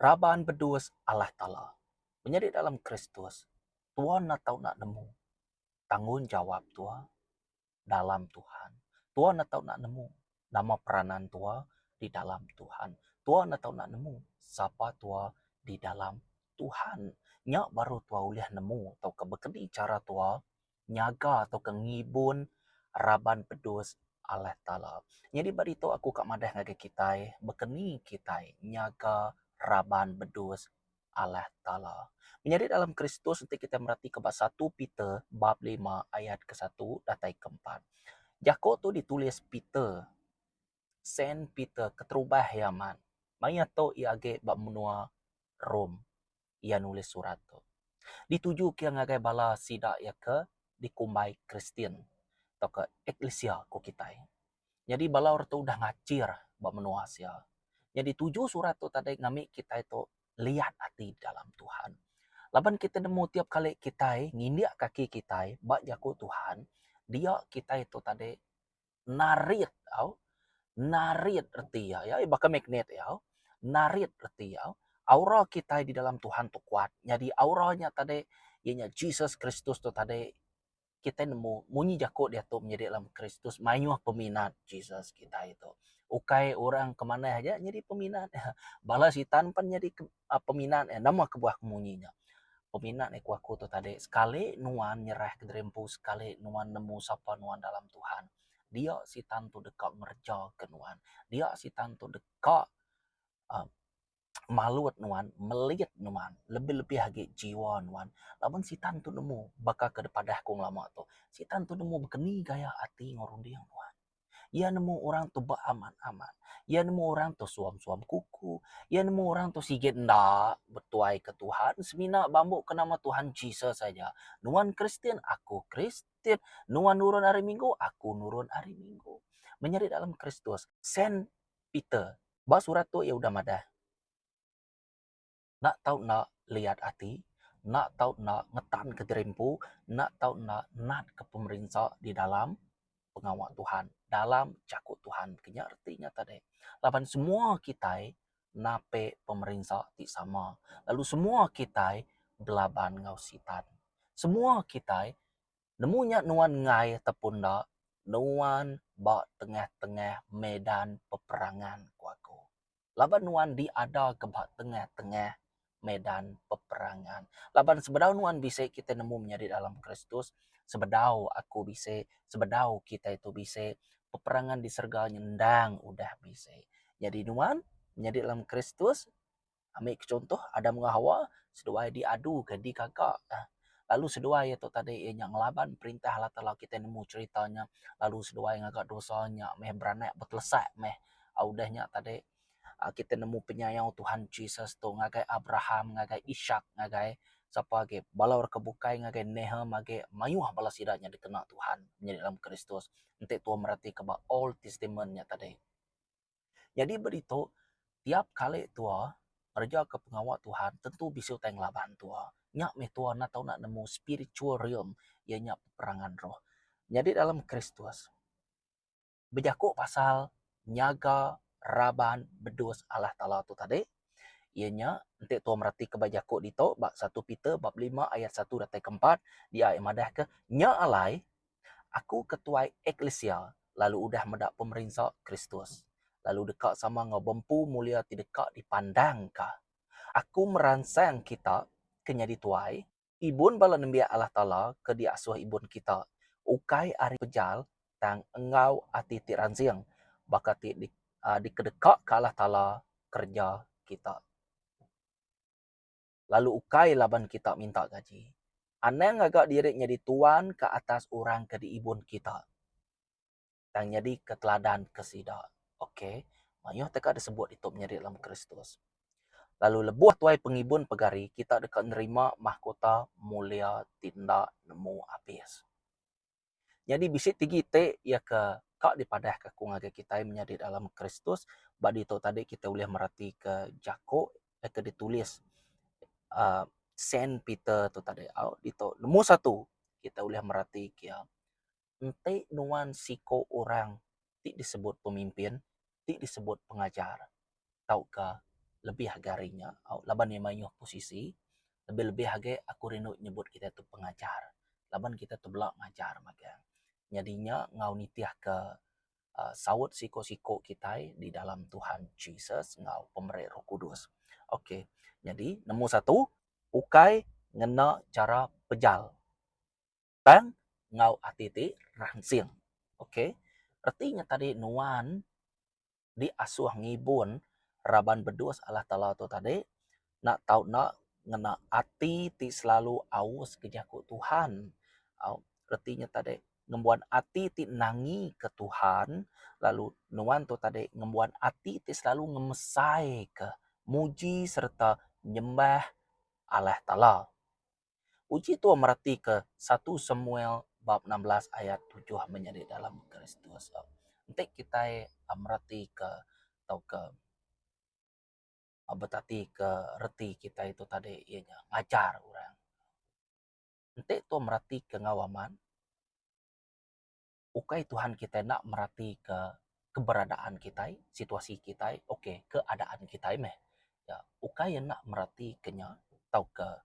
Raban bedus Allah Taala. Menyadi dalam Kristus, tua enda tau enda nemu tanggungjawab tua dalam Tuhan. Tua enda tau enda nemu nama peranan tua di dalam Tuhan. Tua enda tau enda nemu sapa tua di dalam Tuhan. Nya baru tua ulih nemu tauka bekeni chara tua nyaga tauka ngibun raban pedus Allah Taala. Nyadi ba ditu aku ka madah ngagai kitai baka ni kitai nyaga raban bedus Allah Taala. Menyadi dalam Kristus enti kitai meratika ba satu Peter bab lima ayat kesatu datai keempat. Jaku tu ditulis Peter, Saint Peter keterubah iya amat. Maya tu iya agi ba menua Rome. iya nulis surat tu. Dituju ke ngagai bala sida iya ke dikumbai Kristian tauka eklisia ku kitai. Nyadi bala orang tu udah ngachir ba menua sia. Nyadi tuju surat tu tadi ngambi kitai tu liat ati dalam Tuhan. Laban kitai nemu tiap kali kitai ngindik kaki kitai ba jaku Tuhan, dia kitai tu tadi narit tau narit reti iya iya baka magnet iya narit reti iya aura kitai di dalam Tuhan tu kuat nyadi aura nya tadi iya nya Jesus Kristus tu tadi kitai nemu munyi jaku diatu menyadi dalam Kristus mayuh peminat Jesus kitai tu ukai orang ke manah aja nyadi peminat iya bala sitan pan nyadi peminat iya nama kebuah ke munyi nya. Peminat ku aku tu tadi sekali nuan nyerah ke diri empu sekali nuan nemu sapa nuan dalam Tuhan dia sitan tu deka ngereja ke nuan dia sitan tu deka uhh malut nuan melit nuan lebih lebih agi jiwa nuan laban sitan tu nemu baka ke dipadah ku ngelama tu sitan tu nemu baka ni gaya ati enggau runding nuan. Iya nemu orang tu beamat-amat. Iya nemu orang tu suam-suam kuku. Iya nemu orang tu sigi enda betuaika Tuhan semina bambuka nama Tuhan Jesus aja. Nuan Kristian, aku Kristian. Nuan nurun hari Minggu, aku nurun hari Minggu. Menyadi dalam Kristus, Saint Peter ba surat tu iya udah madah. Enda tau enda liat ati, enda tau enda ngetanka diri empu, enda tau enda natka pemerinsa di dalam pengawa Tuhan, dalam jaku Tuhan. Ke nya reti nya tadi. Laban semua kitai napi pemerinsa ti sama lalu semua kitai belaban enggau sitan. Semua kitai nemu nya nuan enggai ataupun enda, nuan ba tengah-tengah medan peperangan ku aku. Laban nuan diadaka ba tengah-tengah medan peperangan. Laban sebedau nuan bisi kitai nemu menyadi dalam Kristus, sebedau aku bisi, sebedau kitai tu bisi, peperangan di serega nya endang udah bisi. Nyadi nuan menyadi dalam Kristus, ambi ke chuntoh Adam enggau Hawa seduai diaduka digaga lalu seduai iya tu tadi iya nya ngelaban perintah Allah Taala kitai nemu cherita nya lalu seduai ngaga dosa nya meh beranak betelesak meh udah nya tadi kita nemu penyayau Tuhan Jesus tu ngagai Abraham ngagai Ishak ngagai sapa agi bala orang ke bukai ngagai Nahum agi mayuh bala sida nya dikena Tuhan nyadi dalam Kristus enti tuan meratika ba Old Testament nya tadi. Nyadi ba ditu tiap kali tua ngereja ke pengawa Tuhan tentu bisi utai ngelaban tua. Nya meh tua enda tau nemu spiritual realm iya nya peperangan roh. Nyadi dalam Kristus. Bejaku pasal nyaga raban bedus Allah Taala tu tadi iya nya enti tuan meratika ba jaku ditu ba satu Peter bab lima ayat satu datai ke empat dia iya madahka nya alai aku ketuai eklisia lalu udah meda pemerinsa Kristus lalu deka sama enggau bempu mulia ti deka dipandangka. Aku meransang kita ke nyadi tuai Ibun bala nembiak Allah Taala ke diasuh ibun kita, ukai ari pejal tang enggau ati ti ransing, baka ti dikedekaka Allah Taala kereja kita. Lalu ukai laban kita minta gaji. Anang ngaga diri nyadi tuan ke atas orang ke diibun kita. Tang nyadika teladan ke sida. Ok, mayuh teka disebut ditu menyadi dalam Kristus. Lalu lebuh tuai pengibun pegari, kita deka nerima mahkota mulia ti enda nemu abis. Nyadi bisi tigi ti iya ke ka dipadahka aku ngagai kitai menyadi dalam Kristus ba ditu tadi kitai ulih meratika jaku ke ditulis uhh Saint Peter tu tadi au ditu. Nombor satu kitai ulih meratika iya. Enti nuan siku orang ti disebut pemimpin, ti disebut pengajar tauka. Lebih agi ari nya laban iya mayuh posisi lebih-lebih agi aku rindu nyebut kitai tu pengajar laban kitai tu bela ngajar magang. Nyadi nya enggau nitihka uhh saut siko-siko kitai di dalam Tuhan Jesus enggau pemeri Roh Kudus. Ok nyadi nombor satu ukai ngena chara pejal. Tang enggau ati ti ransing. Ok. Reti nya tadi nuan diasuh ngibun raban bedus Allah Taala tu tadi enda tau enda ngena ati ti selalu aus ke jaku Tuhan. Au reti nya tadi ngembuan ati ti nangi ke Tuhan lalu nuan tu tadi ngembuan ati ti selalu ngemesai ke muji sereta nyembah Allah Taala. Uji tua meratika satu Samuel bab 16 ayat tujuh menyadi dalam Kristus. Enti kitai meratika tauka betatika reti kitai tu tadi iya nya ngajar orang. Enti tua meratika enggau amat ukai Tuhan kitai enda meratika keberadaan kitai, situasi kitai, ok keadaan kitai meh. Ya, ukai enda meratika nya tauka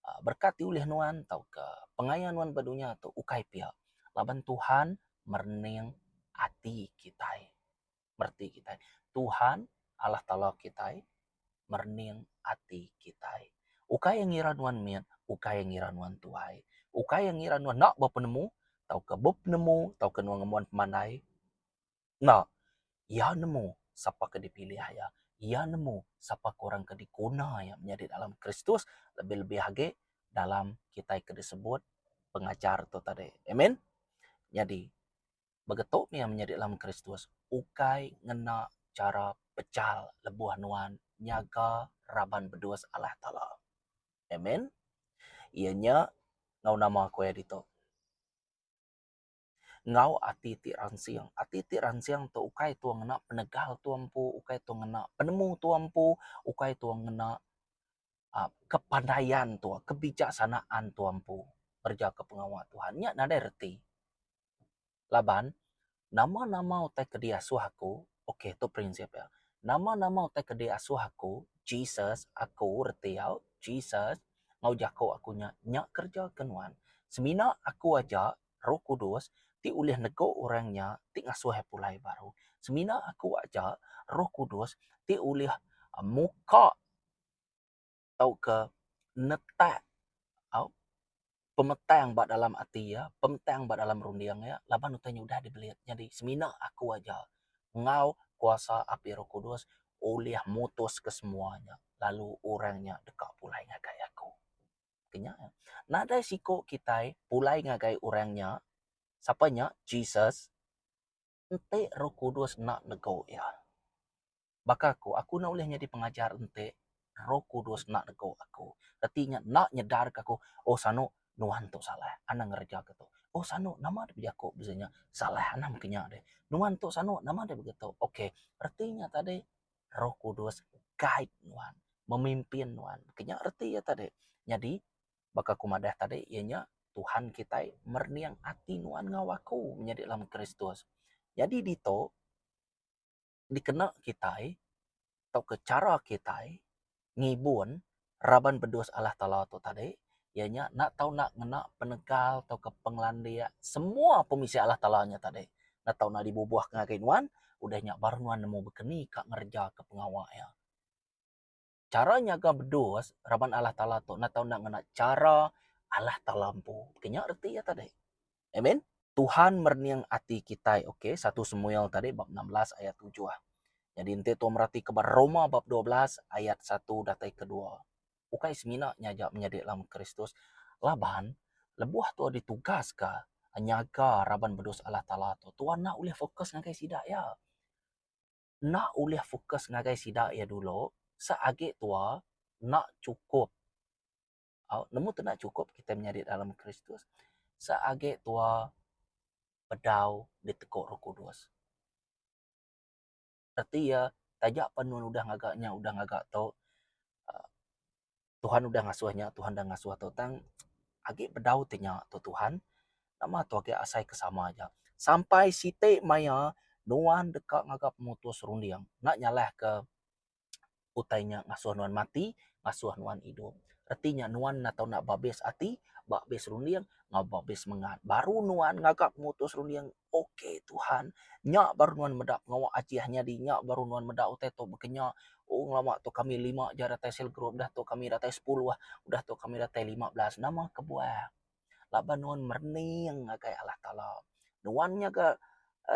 uhh berekat ti ulih nuan tauka pengaya nuan ba dunya tu ukai pia laban Tuhan merening ati kitai. Mereti kitai. Tuhan Allah Taala kitai merening ati kitai. Ukai iya ngira nuan mit, ukai iya ngira nuan tuai, ukai iya ngira nuan enda bepenemu tauka bepenemu tauka nuan ngembuan pemandai. Enda. Iya nemu sapa ke dipilih iya. Iya nemu sapa ke orang ke diguna iya menyadi dalam Kristus lebih-lebih agi dalam kitai ke disebut pengajar tu tadi. Amen. Nyadi Begetu mih menyadi dalam Kristus ukai ngena chara pechal lebuh nuan nyaga raban bedus Allah Taala. Amen. Iya nya enggau nama ku iya ditu. Enggau ati ti ransing. Ati ti ransing tu ukai tua ngena penegal tua empu, ukai tua ngena penemu tua empu, ukai tua ngena uhh kepandaian tua, kebijaksanaan tua empu ngereja ke pengawa Tuhan. Nya nadai reti. Laban nama-nama utai ke diasuh aku, ok tu prinsip iya. Nama-nama utai ke diasuh aku, Jesus, aku reti au, Jesus enggau jaku aku nya, nya kereja ke nuan. Semina aku aja, Roh Kudus, ti ulih nego orang nya ti ngasuh iya pulai baru. Semina aku aja, Roh Kudus, ti ulih muka tauka netak au pemetang ba dalam ati iya, pemetang ba dalam runding iya laban utai nya udah dibelit. Nyadi semina aku aja enggau kuasa api Roh Kudus ulih mutus kesemua nya lalu orang nya deka pulai ngagai aku. Ke nya nadai siko kitai pulai ngagai orang nya sapa nya Jesus enti Roh Kudus enda nego iya. Baka aku, aku enda ulih nyadi pengajar enti Roh Kudus enda nego aku. Reti nya enda nyedarka aku, oh sanu nuan tu salah anang ngereja ke tu. Oh sanu nama deh bejaku bisi nya salah anang mega nya deh. Nuan tu sanu nama deh begitu. Ok reti nya tadi Roh Kudus guide nuan, memimpin nuan. Ke nya reti iya tadi. Nyadi baka ku madah tadi iya nya Tuhan kitai merening ati nuan enggau aku menyadi dalam Kristus. Nyadi ditu dikena kitai tauka chara kitai ngibun raban bedus Allah Taala tu tadi iya nya enda tau enda ngena penegal tauka pengelandik semua pemisi Allah Taala nya tadi. Enda tau enda dibubuh ke ngagai nuan udah nya baru nuan nemu bekeni ka ngereja ke pengawa iya. Chara nyaga bedus raban Allah Taala tu enda tau enda ngena chara Allah Taala empu. Ke nya reti iya tadi. Amen. Tuhan merening ati kitai ok satu Samuel tadi bab 16 ayat tujuh. Nyadi enti tua merati ke ba Roma bab 12 ayat satu datai ke dua. Ukai semina nya aja menyadi dalam Kristus laban lebuh tua ditugaska nyaga raban bedus Allah Taala tu tua enda ulih fokus ngagai sida iya. Enda ulih fokus ngagai sida iya dulu seagi tua enda chukup Au nemu tu enda chukup kitai menyadi dalam Kristus seagi tua bedau diteku Roh Kudus. Reti iya taja pan nuan udah ngaga nya udah ngaga tu uhh Tuhan udah ngasuh nya Tuhan udah ngasuh tu tang agi bedau ti nya tu Tuhan nama tu agi asai ke sama aja. Sampai siti maya nuan deka ngaga pemutus runding enda nyalah ke. Utai nya ngasuh nuan mati, ngasuh nuan idup. Reti nya nuan enda tau enda babis ati, babis runding enggau babis semengat. Baru nuan ngaga pemutus runding, ok Tuhan, nya baru nuan meda pengawa ajih nyadi, nya baru nuan meda utai tu baka nya. Oh ngelama tu kami lima ja datai sel group, udah tu kami datai sepuluh, udah tu kami datai 15. Nama kebuah? Laban nuan merening ngagai Allah Taala. Nuan nyaga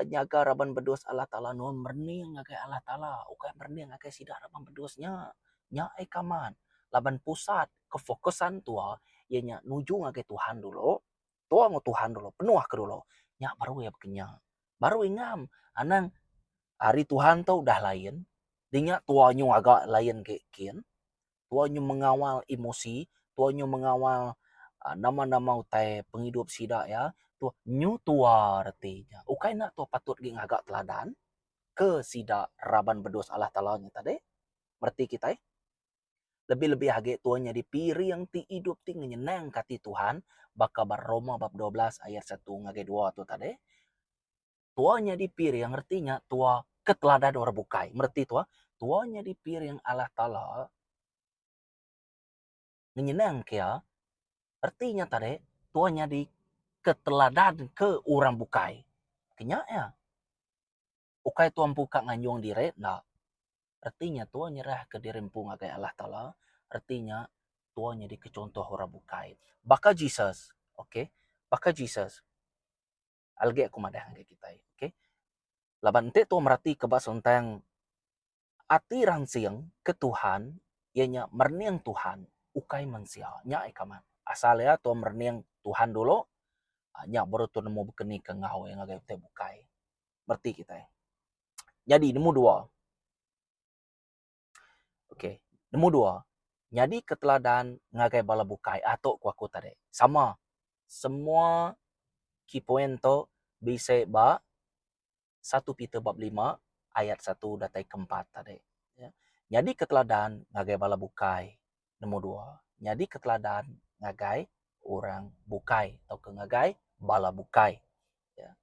nyaga raban bedus Allah Taala nuan merening ngagai Allah Taala ukai merening ngagai sida raban bedus nya. Nya ai ke amat laban pusat kefokusan tua iya nya nuju ngagai Tuhan dulu, tua enggau Tuhan dulu penuh ke dulu nya baru iya bekenya. Baru ingam anang ari Tuhan tu udah lain dinya tua nyu aga lain agi kin. Tua nyu mengawal emosi, tua nyu mengawal nama-nama utai pengidup sida iya, tua nyu tua reti nya. Ukai enda tua patut agi ngaga teladan ke sida raban bedus Allah Taala nya tadi. Mereti kitai? Lebih-lebih agi tua nyadi piring ti idup ti ngenyenangka ati Tuhan baka ba Roma bab 12 ayat satu ngagai dua tu tadi. Tua nyadi piring reti nya tua ke teladan orang bukai. Mereti tua, tua nyadi piring Allah Taala ngenyenangka iya, reti nya tadi tua nyadi ke teladan ke orang bukai. Ke nya iya. Ukai tua empu ka nganjung diri enda. Reti nya tua nyerahka diri empu ngagai Allah Taala, reti nya tua nyadi ke chunto orang bukai. Baka Jesus, okay, baka Jesus. Algi aku madah ngagai kitai ok. Laban enti tua merati ke ba sentang ati ransing ke Tuhan iya nya merening Tuhan ukai mensia. Nya ai kamat. Asal iya tua merening Tuhan dulu nya baru tua nemu bekeni ke enggau iya ngagai utai bukai. Mereti kitai. Nyadi nemu dua. Ok. Nemu dua. Nyadi ke teladan ngagai bala bukai. Ah tu ku aku tadi. Sama. Semua key point tu bisi ba satu Peter bab lima ayat satu datai ke empat tadi. Ya. Nyadi ke teladan ngagai bala bukai. Nemu dua. Nyadi ke teladan ngagai orang bukai tauka ngagai bala bukai. Ya.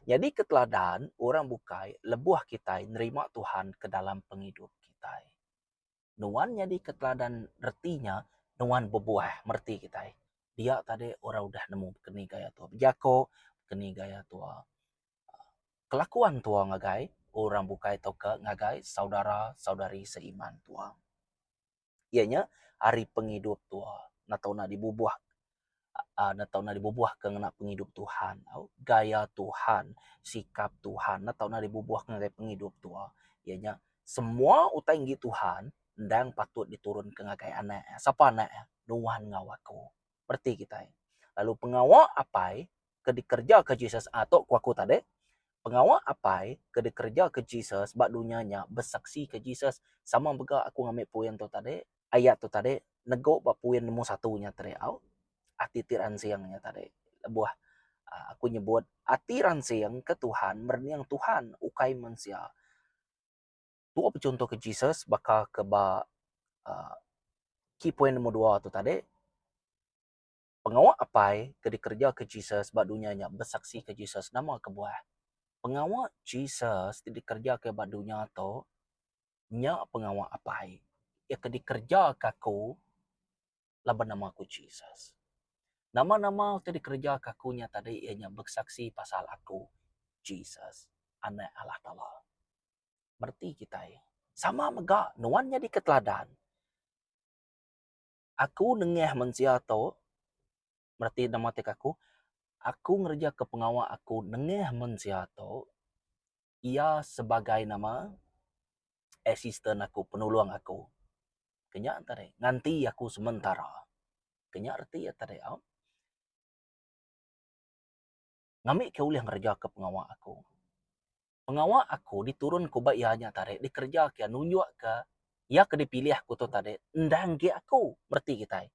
Nyadi ke teladan orang bukai lebuh kitai nerima Tuhan ke dalam pengidup kitai. Nuan nyadi ke teladan reti nya nuan bebuah mereti kitai. Dia tadi orang udah nemu bekeni gaya tua bejako, bekeni gaya tua kelakuan tua ngagai orang bukai tauka ngagai saudara saudari seiman tua. Iya nya ari pengidup tua enda tau enda dibubuh aaa enda tau enda dibubuh ke ngena pengidup Tuhan au gaya Tuhan sikap Tuhan enda tau enda dibubuh ngagai pengidup tua. Iya nya semua utai enggi Tuhan endang patut diturun ke ngagai anak iya. Sapa anak iya? Nuan enggau aku. Reti kitai. Lalu pengawa apai ke dikerejaka Jesus a tu ku aku tadi pengawa apai ke dikerejaka Jesus ba dunya nya besaksika Jesus sama mega aku ngambi puin tu tadi ayat tu tadi negu ba puin nombor satu nya tadi au ati ti ransing nya tadi lebuh aku nyebut ati ransing ke Tuhan merening Tuhan ukai mensia. Tu bechunto ke Jesus baka ke ba uhh key point nombor dua tu tadi. Pengawa apai ke dikerejaka Jesus ba dunya nya besaksika Jesus nama kebuah. Pengawa Jesus ti dikerejaka ba dunya tu nya pengawa apai. Iya ke dikerejaka aku laban nama aku Jesus. Nama-nama ti dikerejaka aku nya tadi iya nya besaksi pasal aku Jesus anak Allah Taala. Mereti kitai. Sama mega nuan nyadika teladan. Aku nengah mensia tu mereti nama ti aku, aku ngerejaka pengawa aku nengah mensia tu iya sebagai nama assistant aku penulung aku. Ke nya tadi nganti aku sementara. Ke nya reti iya tadi au. Ngambi ke ulih ngerejaka pengawa aku. Pengawa aku diturun ku ba iya nya tadi dikereja ke nunjuk ke iya ke dipilih aku tu tadi endang agi aku mereti kitai.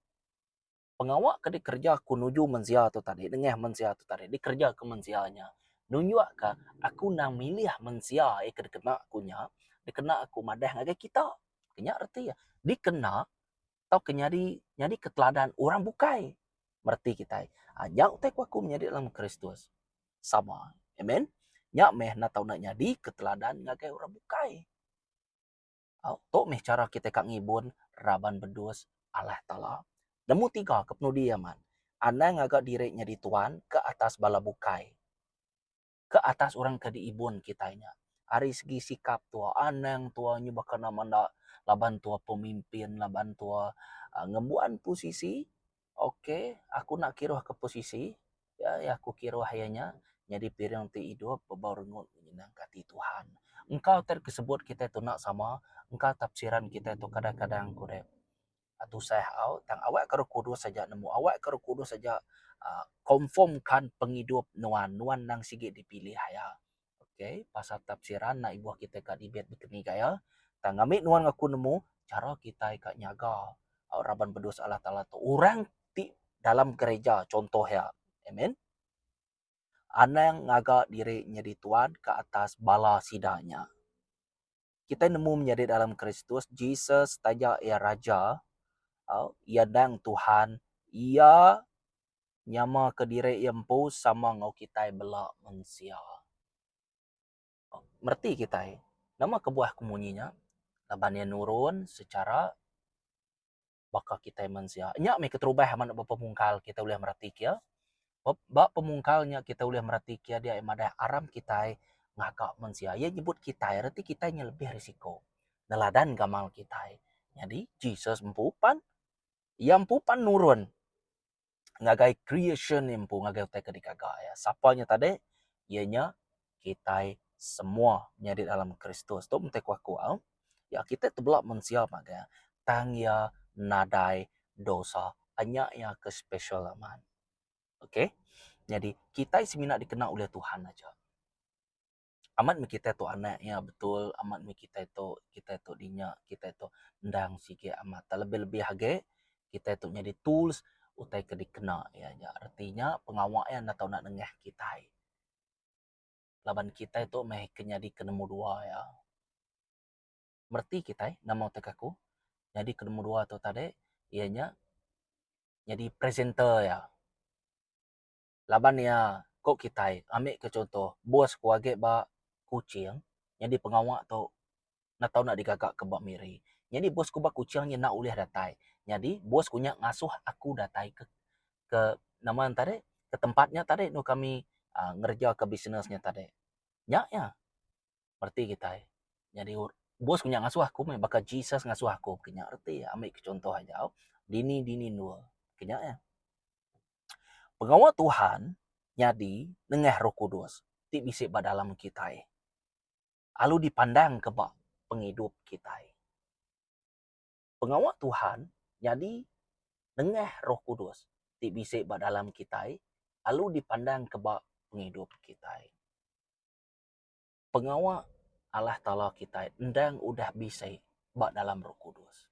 Pengawa ke dikereja aku nuju mensia tu tadi nengah mensia tu tadi dikereja ke mensia nya nunjuk ke aku endang milih mensia iya ke dikena aku nya dikena aku madah ngagai kita. Nya reti iya dikena tauka nyadi nyadi ke teladan orang bukai mereti kitai. Nya utai ku aku menyadi dalam Kristus. Sama. Amen. Nya meh enda tau enda nyadi ke teladan ngagai orang bukai. Au, tu meh chara kitai ka ngibun raban bedus Allah Taala. Nemu tiga ke penudi amat, anang ngaga diri nyadi tuan ke atas bala bukai. Ke atas orang ke diibun kitai nya. Ari segi sikap tua, anang tua nyu baka nama enda laban tua pemimpin, laban tua ngembuan posisi. Ok, aku enda kiruh ke posisi, ya aku kiruh iya nya nyadi piring ti idup bebau rengut nyenangka ati Tuhan. Engka utai disebut kitai tu enda sama, engka tafsiran kitai tu kadang-kadang ku deh tusah au tang awak ka Roh Kudus aja nemu, awak ka Roh Kudus aja uhh confirmkan pengidup nuan, nuan nang sigi dipilih iya. Ok pasal tafsiran enda ibuh kitai ka debate baka ni gaya tang ngambi nuan aku nemu chara kitai ka nyaga raban bedus Allah Taala tu orang ti dalam gereja contoh iya. Amen. Anang ngaga diri nyadi tuan ke atas bala sida nya. Kitai nemu menyadi dalam Kristus Jesus taja iya raja iya endang Tuhan iya nyama ke diri iya empu sama enggau kitai bela mensia. Mereti kitai nama kebuah ku munyi nya laban iya nurun secara baka kitai mensia. Nya meh keterubah amat ba pemungkal kitai ulih mereti ke iya. Ba pemungkal nya kitai ulih mereti ke iya dia madah aram kitai ngaga mensia. Iya nyebut kitai reti kitai nya lebih risiko neladan gamal kitai. Nyadi Jesus empu pan iya empu pan nurun ngagai creation iya empu ngagai utai ke digaga iya. Sapa nya tadi? Iya nya kitai semua nyadi dalam Kristus. Tu meh ku aku au. Ya kitai tebela mensia magang tang iya nadai dosa. Nya iya ke special amat. Okay. Nyadi kitai semina dikena ulih Tuhan aja. Amat meh kitai tu anak iya betul amat meh kitai tu kitai tu dinya kitai tu endang sigi amat tak lebih lebih agi kitai tu nyadi tools utai ke dikena iya nya reti nya pengawa iya enda tau nengah kitai laban kitai tu meh ke nyadi ke nombor dua iya. Mereti kitai nama utai ke aku nyadi ke nombor dua tu tadi iya nya nyadi presenter iya. Laban iya, ku kitai, ambika chunto, bos ku agi ba Kuching, nyadi pengawa tu enda tau enda digaga ke ba Miri. Nyadi bos ku ba Kuching nya enda ulih datai. Nyadi bos ku nya ngasuh aku datai ke ke nama ne tadi ke tempat nya tadi endur kami uhh ngereja ke bisnes nya tadi. Nya iya reti kitai. Nyadi bos ku nya ngasuh aku meh baka Jesus ngasuh aku ke nya reti iya. Ambika chunto aja dini dini endur ke nya iya. Pengawa Tuhan nyadi nengah Roh Kudus ti bisi ba dalam kitai alu dipandangka ba pengidup kitai. Pengawa Tuhan nyadi nengah Roh Kudus ti bisi ba dalam kitai alu dipandangka ba pengidup kitai. Pengawa Allah Taala kitai endang udah bisi ba dalam Roh Kudus.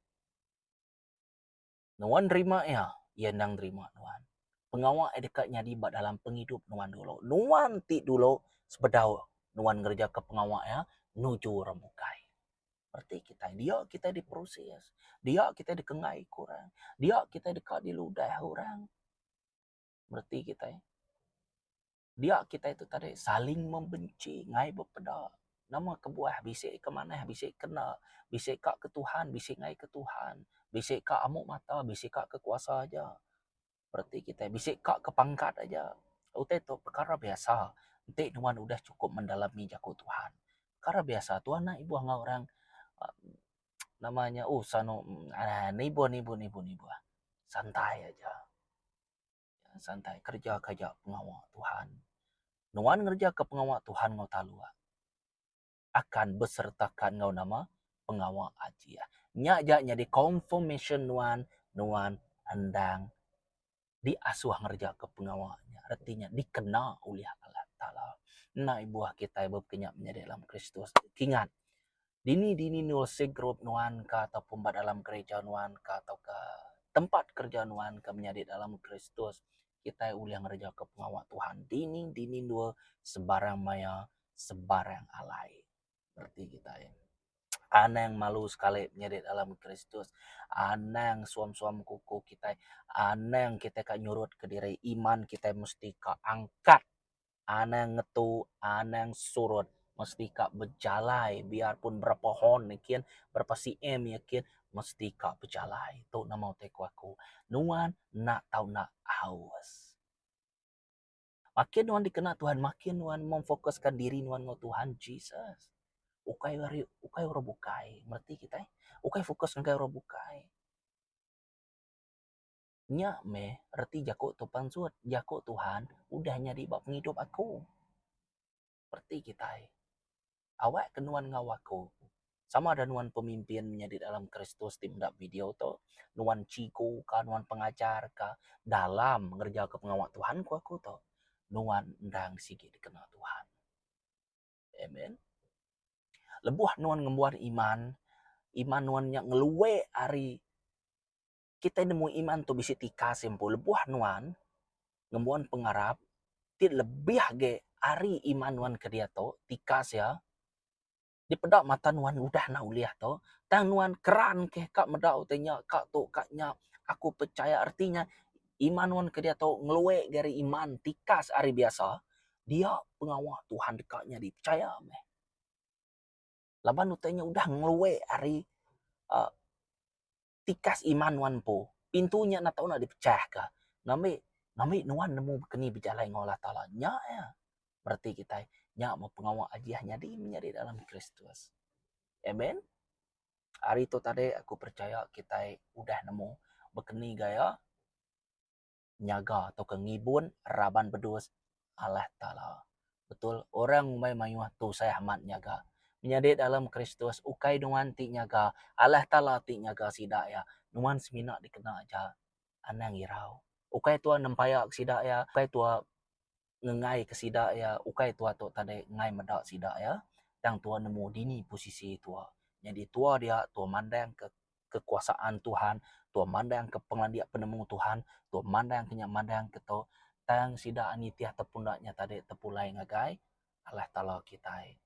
Nuan nerima iya, iya endang nerima nuan. Pengawa iya deka nyadi ba dalam pengidup nuan dulu. Nuan ti dulu sebedau nuan ngerejaka pengawa iya nuju orang bukai. Reti kitai dia kitai diproses, dia kitai dikenggai ke orang, dia kitai deka diludah orang. Reti kitai. Dia kitai tu tadi saling membenci ngai bepeda nama kebuah bisi ke manah bisi ke enda bisi ka ke Tuhan bisi ngai ke Tuhan bisi ka amu mata bisi ka ke kuasa aja reti kitai bisi ka ke pangkat aja utai tu perkara biasa enti nuan udah chukup mendalami jaku Tuhan perkara biasa Tuhan enda ibuh enggau orang nama nya uhh sanu nibuh nibuh nibuh nibuh santai aja. Santai kereja ke aja pengawa Tuhan. Nuan ngereja ke pengawa Tuhan enggau taluk akan besertakan enggau nama pengawa ajih. Nya aja nyadi confirmation nuan, nuan endang diasuh ngereja ke pengawa nya. Reti nya dikena ulih Allah Taala. Enda ibuh kitai bepekenya menyadi dalam Kristus. Kingat Dini dini endur group nuan ka ataupun ba dalam gereja nuan ka tauka tempat kerja nuan ka menyadi dalam Kristus kitai ulih ngereja ka pengawa Tuhan dini dini endur sebarang maya sebarang alai. Reti kitai anang malu sekali menyadi dalam Kristus anang suam suam kuku kitai anang kitai ka nyurut kediri iman kitai mesti ka angkat anang ngetu anang surut. Mesti ka bejalai biarpun berapa hon iya kin, berapa cm iya kin mesti ka bejalai. Tu nama utai ku aku. Nuan enda tau enda aus. Makin nuan dikena Tuhan makin nuan memfokuskan diri nuan enggau Tuhan Jesus. Ukai ari ukai orang bukai mereti kitai. Ukai fokus ngagai orang bukai. Nya meh reti jaku tu pansut jaku Tuhan udah nyadi ba pengidup aku. Reti kitai. Awak ke nuan enggau aku. Sama da nuan pemimpin menyadi dalam Kristus ti meda video tu, nuan cikgu ka, nuan pengajar ka dalam ngereja ka pengawa Tuhan ku aku tu, nuan endang sigi dikena Tuhan. Amen. Lebuh nuan ngembuan iman, iman nuan nya ngeluwe ari kitai nemu iman tu bisi tikas iya empu lebuh nuan ngembuan pengarap ti lebih agi ari iman nuan ke diatu tikas iya dipeda mata nuan udah enda ulih tu tang nuan keran ke ka meda utai nya ka tu ka nya aku pechaya reti nya iman nuan ke diatu ngelui agi ari iman tikas ari biasa dia pengawa Tuhan deka nyadi pechaya meh. Laban utai nya udah ngelui ari uhh tikas iman nuan empu. Pintu nya enda tau nak dipechahka. Ngambi ngambi nuan nemu bekeni bejalai enggau Allah Taala. Nya iya bereti kitai nya meh pengawa ajih nyadi menyadi dalam Kristus. Amen. Ari tu tadi aku percaya kitai udah nemu bekeni gaya nyaga tauka ngibun raban bedus Allah Taala. Betul, orang ngumbai mayuh tusah amat nyaga. Menyadi dalam Kristus ukai nuan ti nyaga, Allah Taala ti nyaga sida iya. Nuan semina dikena aja. Anang irau. Ukai tua nempaya ke sida iya, ukai tua ngengai ke sida iya, ukai tua tu tadi enggai meda sida iya, tang tua nemu dini posisi tua. Nyadi tua dia tua mandang ke kekuasaan Tuhan, tua mandang ke pengelandik penemu Tuhan, tua mandang ke nya mandang ke tu, tang sida nitih tepunda nya tadi tepulai ngagai Allah Taala kitai.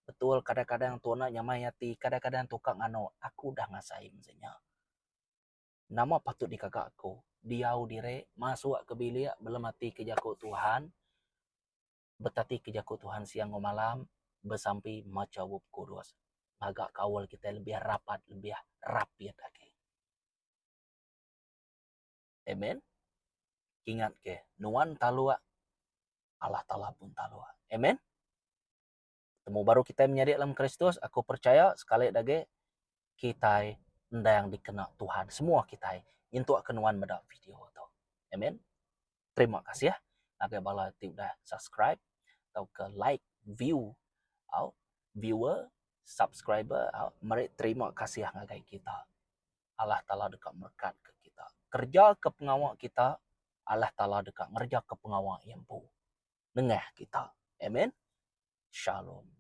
Betul kadang-kadang tua enda nyamai ati, kadang-kadang tua ka nganu aku udah ngasai mung nya. Nama patut digaga aku? Diau diri masuk ke bilik belem ati ke jaku Tuhan, betati ke jaku Tuhan siang enggau malam, besampi macha Bup Kudus. Ngaga kaul kitai lebih rapat, lebih rapit agi. Amen. Ingat ke, nuan taluk, Allah Taala pun taluk. Amen. Temu baru kitai menyadi dalam Kristus, aku percaya sekali agi kitai endang dikena Tuhan semua kitai nyentuk ke nuan meda video tu. Amen. Terima kasih ngagai bala ti udah subscribe tauka like view au viewer subscriber au meri terima kasih ngagai kita. Allah Taala deka merekat ke kita. Kerja ke pengawa kita Allah Taala deka ngereja ke pengawa iya empu nengah kita. Amen. Shalom.